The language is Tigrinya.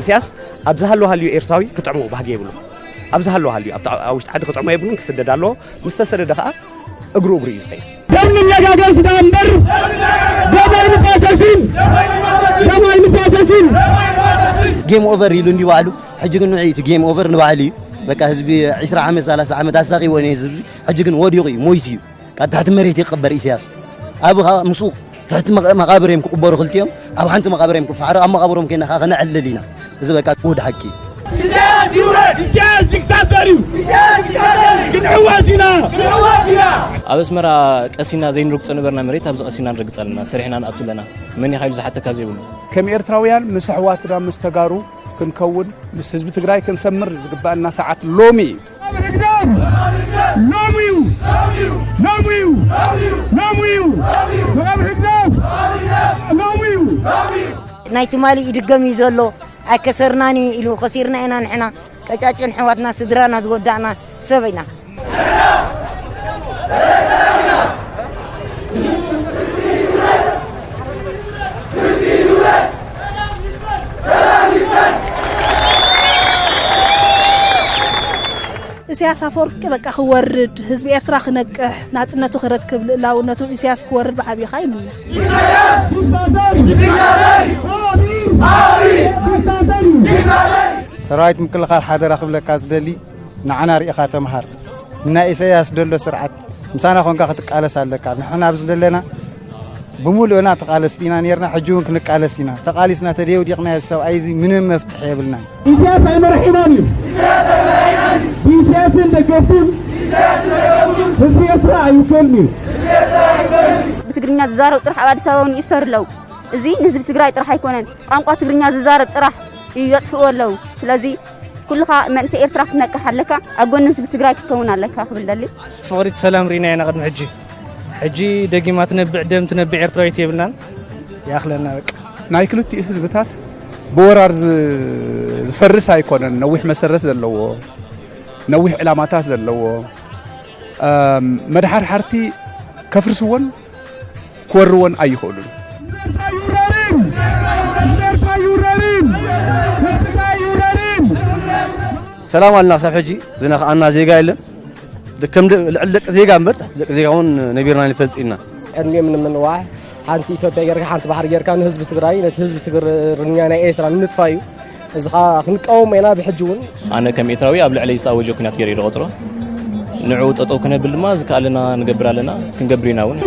ኢሳያስ ኣብ ዝሃለወ ሃልዩ ኤርትራዊ ክጥዕሞ ባህጊ የብሉ። ኣብ ዝሃለወ ሃልዩ ኣብታ ኣብ ውሽጢ ዓዲ ክጥዕሞ የብሉን፣ ክስደድ ኣለዎ። ምስ ተሰደደ ከኣ እግሩ እግሩ እዩ ዝኸይድ። ደም ንለጋገስ ደኣ እምበር ደም ኣይንፋሰስን፣ ደም ኣይንፋሰስን። ጌም ኦቨር ኢሉ እንዲ ባዕሉ ሕጂ ግን ንዑ እቲ ጌም ኦቨር ንባዕሉ እዩ። በቃ ህዝቢ ዒስራ ዓመት ሰላሳ ዓመት ኣሳቂዎ ነዚ ህዝቢ ሕጂ ግን ወዲቑ እዩ ሞይቱ እዩ። ካብ ትሕቲ መሬት ይቀበር ኢሳያስ ኣብ ምስኡ ትሕቲ መቃብር እዮም ክቅበሩ ክልቲኦም ኣብ ሓንቲ መቃብር እዮም ክፈሓሩ ኣብ መቃብሮም ከይና ከነዕልል ኢና። እዚ በቃ ክውድ ሓቂ እዩ። ኢሳያስ ይውረድ! ኢሳያስ ዲክታተር እዩ! ኢሳያስ ዲክታተር እዩ! ክንዕወት ኢና! ክንዕወት ኢና! ኣብ ኣስመራ ቀሲና ዘይንርግጾ ነበርና መሬት ኣብዚ ቀሲና ንረግጽ ኣለና። ሰሪሕና ንኣቱ ኣለና። መን ኢኻ ኢሉ ዝሓተካ ዘይብሉ። ከም ኤርትራውያን ምስ ኣሕዋትና ምስ ተጋሩ ክንከውን ምስ ህዝቢ ትግራይ ክንሰምር ዝግባኣና ሰዓት ሎሚ እዩ። ሎሚ እዩ! ሎሚ እዩ! ሎሚ እዩ! ሎሚ እዩ! ሎሚ እዩ! ናይ ትማሊ ይድገም እዩ ዘሎ። ኣይከሰርናን እዩ ኢሉ ከሲርና ኢና ንሕና ቀጫጭን ኣሕዋትና ስድራና ዝወዳእና ሰብ ኢና። እስያስ ኣፈወርቂ በቃ ክወርድ፣ ህዝቢ ኤርትራ ክነቅሕ፣ ናጽነቱ ክረክብ፣ ልእላውነቱ እስያስ ክወርድ ብዓብኻ ይምነ። ሰራዊት ምክልኻል ሓደራ ክብለካ ዝደሊ ንዓና ርኢኻ ተምሃር። ንናይ ኢሳያስ ደሎ ስርዓት ምሳና ኮንካ ክትቃለስ ኣለካ። ንሕና ኣብዚ ዘለና ብምሉእና ተቓለስቲ ኢና ነርና፣ ሕጂ እውን ክንቃለስ ኢና። ተቓሊስና ተደየውዲቕና እዚ ሰብኣይ እዚ ምንም መፍትሒ የብልናን። ኢሳያስ ኣይመርሒናን እዩ። ብኢሳያስን ደገፍቱን ህዝቢ ኤርትራ ኣይውከልን እዩ። ብትግርኛ ዝዛረብ ጥራሕ ኣብ ኣዲስ ኣበባ እውን ይእሰሩ ኣለዉ። እዚ ንህዝቢ ትግራይ ጥራሕ ኣይኮነን፣ ቋንቋ ትግርኛ ዝዛረብ ጥራሕ እዩ የጥፍእዎ ኣለዉ። ስለዚ ኩልኻ መንእሰይ ኤርትራ ክትነቅሕ ኣለካ፣ ኣብ ጎኒ ህዝቢ ትግራይ ክትከውን ኣለካ ክብል ደሊ። ፍቕሪት ሰላም ርኢና ኢና ቅድሚ ሕጂ። ሕጂ ደጊማ ትነብዕ ደም ትነብዕ ኤርትራዊት የብልናን። ይኣኽለና በቃ። ናይ ክልቲኡ ህዝብታት ብወራር ዝፈርስ ኣይኮነን። ነዊሕ መሰረት ዘለዎ፣ ነዊሕ ዕላማታት ዘለዎ፣ መድሓርሓርቲ ከፍርስዎን ክወርዎን ኣይኽእሉን። ሰላም ኣልና ክሳብ ሕጂ ዝነኽኣና ዜጋ የለን። ከም ልዕሊ ደቂ ዜጋ እምበር ትሕቲ ደቂ ዜጋ እውን ነቢርና ንፈልጥ ኢና። ቅድሚኦም ንምንዋሕ ሓንቲ ኢትዮጵያ ጌርካ ሓንቲ ባሕሪ ጌርካ ንህዝቢ ትግራይ ነቲ ህዝቢ ትግርኛ ናይ ኤርትራ ንምጥፋእ እዩ። እዚ ከዓ ክንቃወሞ ኢና ብሕጂ እውን። ኣነ ከም ኤርትራዊ ኣብ ልዕለይ ዝተኣወጀ ኲናት ገይረ እየ ዝቖጽሮ። ንዕኡ ጠጠው ክነብል ድማ ዝከኣለና ንገብር ኣለና፣ ክንገብር ኢና እውን።